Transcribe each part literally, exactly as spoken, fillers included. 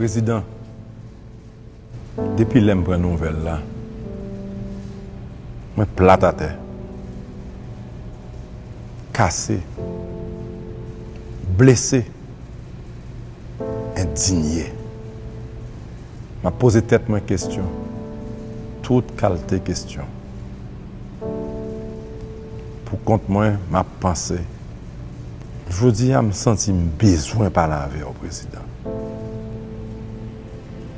Prezidan, depi lè m pran nouvèl la, mwen plat atè, kase, blese, endinye. M ap poze tèt mwen kesyon, tout kalte kesyon. Pou kont mwen, m ap panse. Jodi a, m santi m bezwen pale avè w, Prezidan.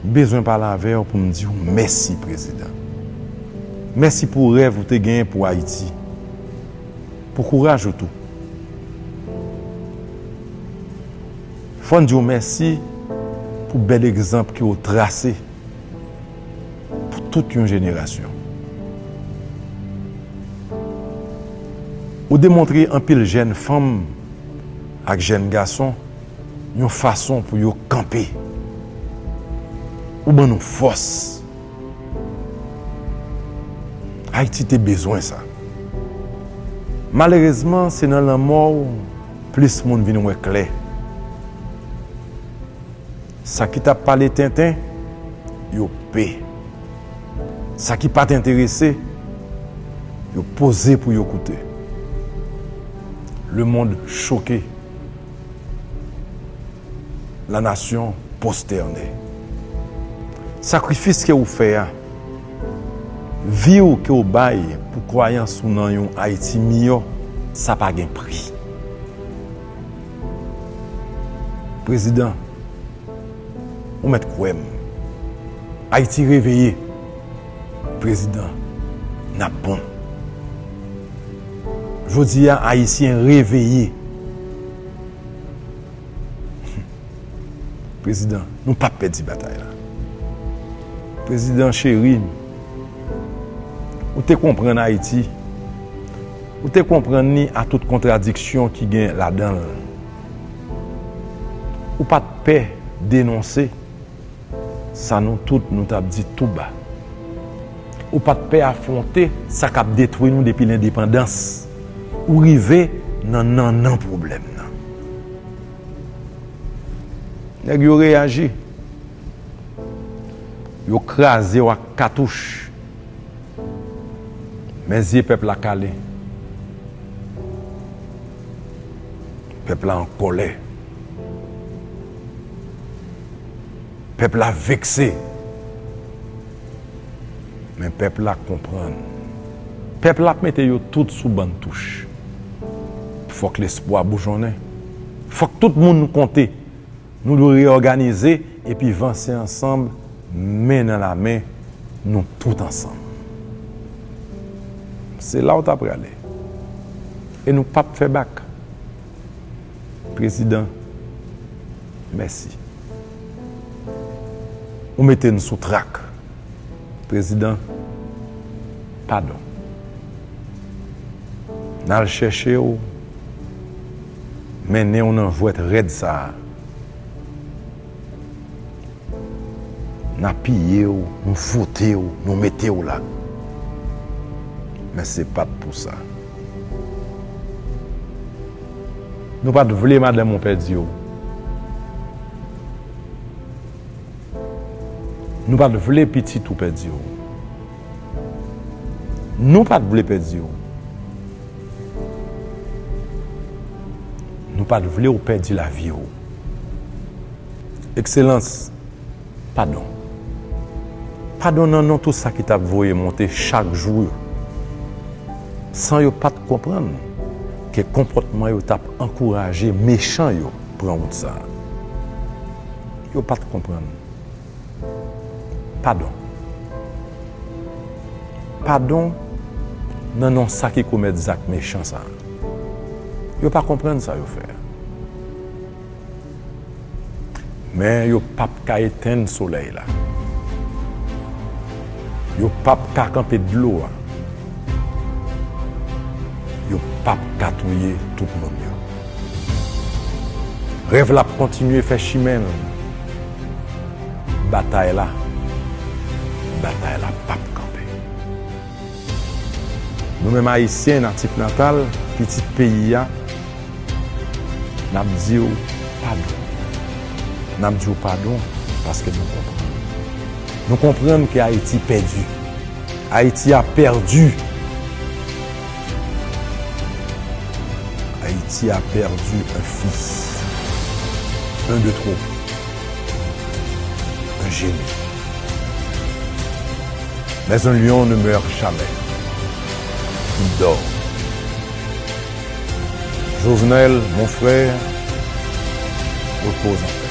M bezwen pale avè w pou m di w mèsi, Prezidan. Mèsi pou rèv ou te genyen pou Ayiti. Pou kouraj ou tou. Fò n di w mèsi pou bèl egzanp ke w trase pou tout yon jenerasyon. Ou demontre anpil jèn fanm ak jèn gason yon fason pou yo kanpe. Ou ban nou fòs. Ayiti te bezwen sa. Malerezman, se nan lanmò w plis moun vin wè klè. Sa ki t ap pale tenten, yo pe. Sa ki pa t enterese, yo poze pou yo koute. Le monde choqué. La nation prosternée. Sakrifis ke ou fè a, vi w ke w bay pou kwayans ou nan yon Ayiti miyò, sa pa gen pri. Prezidan, ou mèt kwè m. Ayiti reveye. Prezidan, n ap bon. Jodi a, Ayisyen reveye. Prezidan, nou p ap pèdi batay la. Prezidan cheri, ou te konprann Ayiti. Ou te konprann li a tout kontradiksyon ki gen ladan l. Ou pa t pè denonse sa nou tout nou t ap di tou ba. Ou pa t pè afwonte sa k ap detwi nou depi lendepandans. Ou rive nan nannan pwoblèm nan. Nèg yo reyaji. Yo kraze w ak katouch. Men zye pèp la kale. Pèp la an kòlè. Pèp la vekse. Men pèp la konprann. Pèp la ap mete yo tout sou bann touch. Fòk lespwa boujonnen. Fòk tout moun konte. Nou dwe reyòganize epi vanse ansanm, men nan lamen, nou tout ansanm. Se la w ta prale. E nou p ap fè bak. Prezidan, mèsi. Ou mete n sou trak. Prezidan, padon. N al chèche w, mennen w nan jwèt rèd sa a. N apiye w, nou vote w, nou mete w la. Men se pa t pou sa. Nou pa t vle madanm ou pèdi w. Nou pa t vle pitit ou pèdi w. Nou pa t vle pèdi w. Nou pa t vle w pèdi lavi w. Ekselans, padon. Padon nan non tout sa ki t ap voye monte chak jou yo. San yo pa t konprann ke konpòtman yo t ap ankouraje mechan yo pran wout sa a. Yo pa t konprann. Padon. Padon nan non sa ki komèt zak mechan sa a. Yo pa konprann sa yo fè a. Men yo p ap ka etenn solèy la. Yo p ap ka kanpe dlo a. Yo p ap ka touye tout moun yo. Rèv la ap kontinye fè chimen l. Batay la, batay la p ap kanpe. Nou menm Ayisyen natif natal, pitit peyi a, n ap di w padon. N ap di w padon Paske nou konprann. Nou konprann ke Ayiti pèdi. Ayiti a pèdi. Ayiti a pèdi un fils. Un de trop. Un génie. Mais un lion ne meurt jamais. Il dort. Jovenel, mon frère, repose en paix.